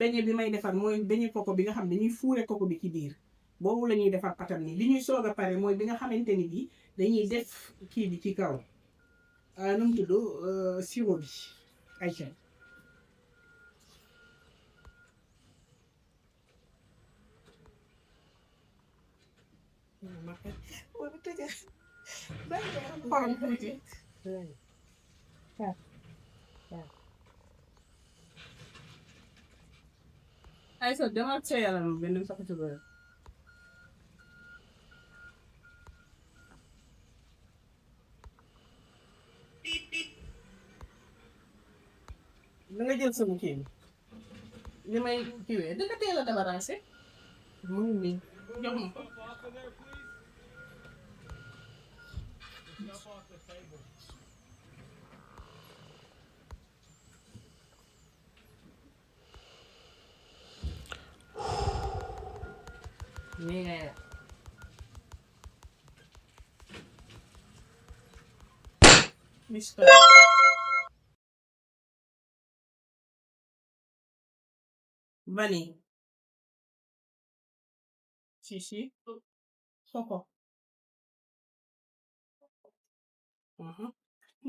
beñe bi may defar mooy beñe koko bi nga xam ne dañuy fuure koko bi ci biir boobu la ñuy defar patam ni li ñuy soog a pare mooy bi nga xamante ni bii dañuy def kii bi ci kaw nu mu tudd sirop bi ay ca ay so demal sa yaram benn saxatu ba da nga jël sama kii bi li may kiiwee da nga teel a débarrassé mu ngi nii jox ma ko nii ngay def vanille si koko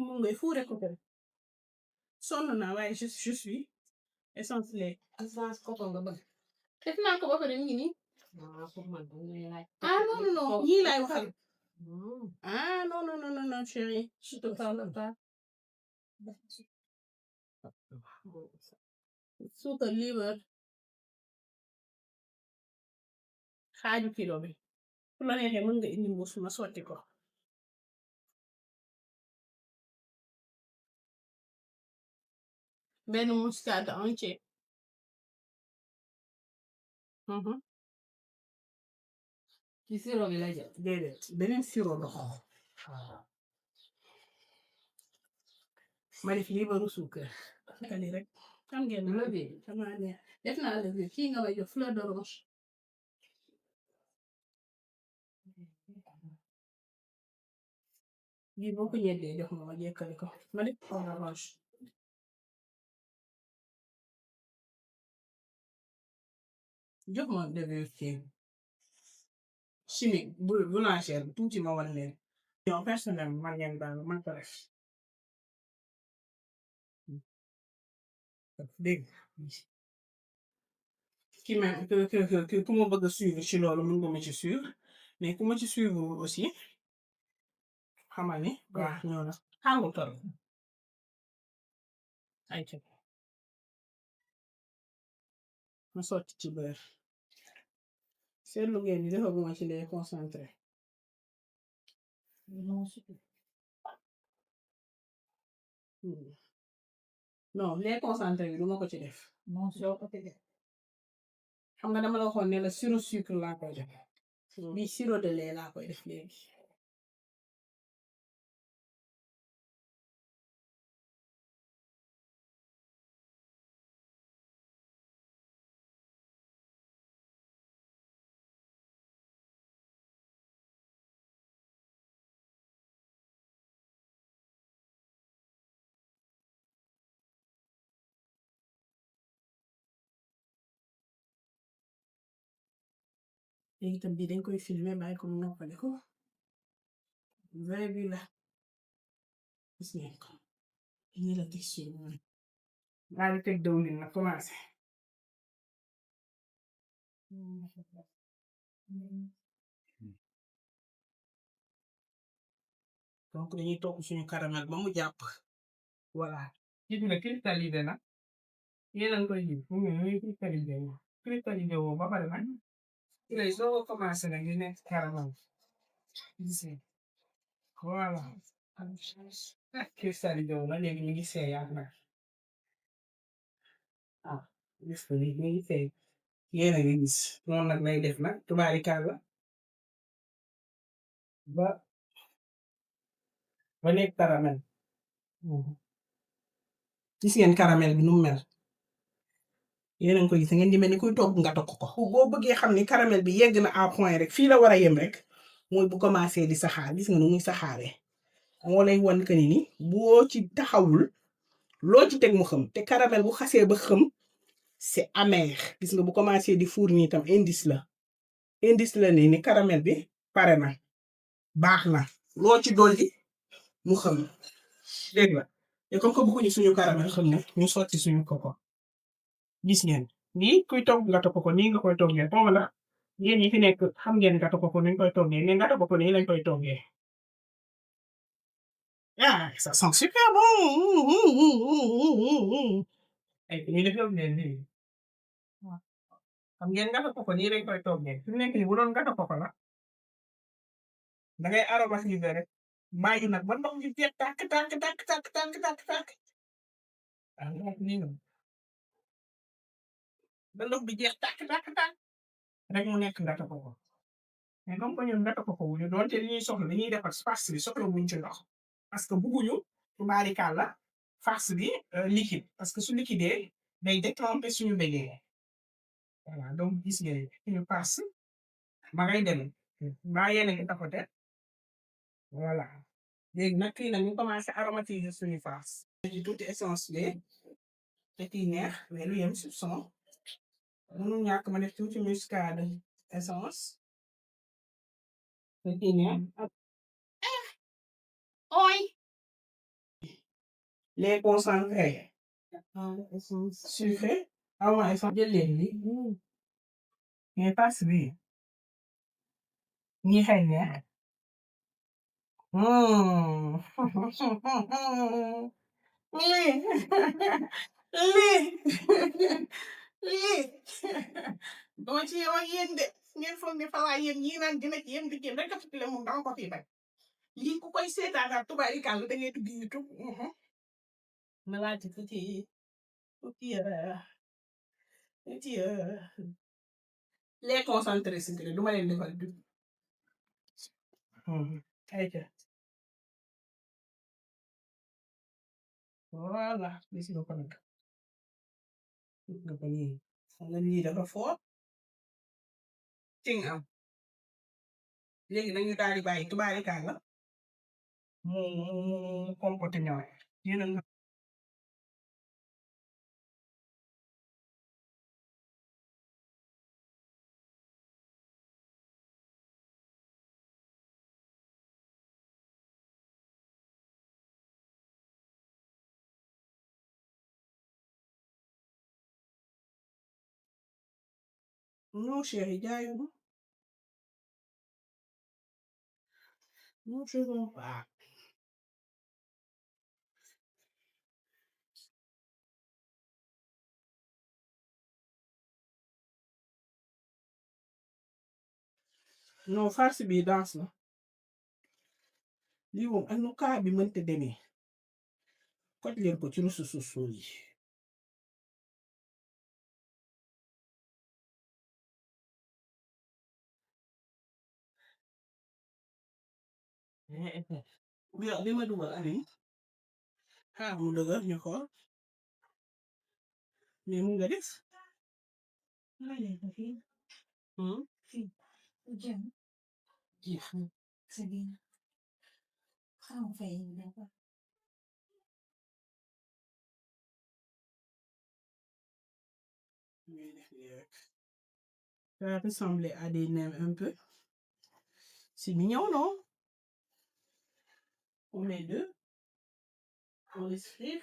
mu ngay fuure ko rek sonn naa waaye je suis essence lait essence koko nga bëgg def naa ko ba pare mu ngi nii ah non non ñii laay waxal ah non non non non chérie je te parle pas suukar liibar xaaju kilo bi fu la neexee mën nga indi mbuus ma sotti ko benn muscade entier ci sirop bi la jël déedéet beneen sirop ndox ma def liibaru suukar kali rek xam ngeen levure sama neex def naa levure kii nga may jox fleur d'orange bii boo ko ñeddee jox ma jekkali ko ma def orange jox ma levure kii chimique boulangère tuuti ma wan leen non personnel man ngeen baal man ko def dégg ki ma ku ma bëgg a suivre ci loolu mën nga ma ci suivre mais ku ma ci suivre aussi xamal ni waaw ñëw na xàngul tol ay ca ma sotti ci beurre seetlu ngeen ni defaguma ci lait concentré non lait concentré bi duma ko ci def xam nga dama la waxoon ne la sirop sucre laa koy def bi sirop de lait laa koy def léegi léegi tam bii dañ koy filmer bàyyi ko mu noppale ko vrai bi la gis ngeen ko nii la texture moom daal di teg dawlin na commencé donc dañuy togg suñu caramel ba mu jàpp voilà gis nga cristallisé na yéen a ngi koy gis mu ngi cristallisé woo ba pare nag léegi soo commencé nag di nekk caramel gis nga voilà cristallisé woo na léegi ñu ngi seeyaat nag ah gis nga ñu ngi seey yéen a ngi gis noonu nag lay def nag tubaarikàlla ba nekk caramel gis ngeen caramel bi nu mu mel yéen a ngi koy gis ngeen di mel ni kuy togg nga tokk ko boo bëggee xam ni caramel bi yegg na à point rek fii la war a yem rek mooy bu commencé di saxaar gis nga nu muy saxaaree moo lay wan que ni boo ci taxawul loo ci teg mu xëm te caramel bu xasee ba xëm c'est amer. Gis nga bu commencé di fuur nii tam indice la. Indice la nii ni caramel bi pare na. Baax na. Loo ci dolli mu xam. Dégg nga. te comme que bëgguñu suñu caramel xam ne ñu sotti suñu koko. Gis ngeen. Nii kuy togg gâteau coco nii nga koy toggee. Xaw ma ndax yéen ñi fi nekk xam ngeen gâteau coco nuñ koy toggee mais gâteau coco nii lañ koy toggee. Ah, ça sent super bon. Ay, nii la film leen nii. Xam ngeen gâteau coco nii lañ koy toggee. Fi mu nekk nii bu doon gâteau coco la. Da ngay aromatiser rek. Bàyyi nag ba ndox mi jeex tàkk tàkk tàkk tàkk tàkk tàkk tàkk. Ah, ndox nii la. Ba ndox bi jeex tàkk tàkk tàkk. Rek mu nekk gâteau coco. Mais comme que ñun gâteau coco wuñu doonte li ñuy soxla li ñuy defar farce bi soxla wuñ ci ndox. Parce que bëgguñu tubaarikàlla farce bi liquide. Parce que su liquidee day détremper suñu beignet. Voilà donc gis ngeen suñu farce ma ngay dem. Mbaa yéen a ngi tapoter. Voilà. Léegi nag fii nag ñu commencé aromatiser suñu farce. ci tuuti essence bi te kii neex mais lu yem soupçon. Mënul ñàkk ma def tuuti muscade essence. Te kii neex. Oi! Les concentrés. Sucré. Ah ouais, essence jël leen li. Mais farce bi. ñi xëy neex. Lii. Lii. Lii. Duma ci yow ak yéen de. Ngeen foog ne falaa yéen ñii naan dina ci yéen di génn rek a le moom dama ko fi bañ. Lii ku koy seetaanaat tubaarikàlla da ngay dugg YouTube. Ma laajte tuuti tuuti les concentrés sucrés duma leen defal du. Ayca. Voilà gis nga ko nag. Gis nga ko nii. Xam nga lii dafa fort. Ting am. Léegi nañu daal di bàyyi tubaarikàlla. mu compoté ñëwaat. Yéen a nga. Non chéri jaayuma. Non je veux pas. Non farce bi danse la. Lii moom ak nu kaa bi mënta demee. Koj leen ko ci rusu suuf yi. bi ma dugal ani. Xaar mu dëgër ñu xool. mais mu nga def. Jeex na. Ça va ressembler à des nems un peu. C'est mignon, non? On met deux. On laisse frire.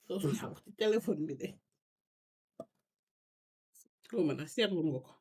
Foofu laa wax ci téléphone bi de. Xaw ma nag seetlu nga ko.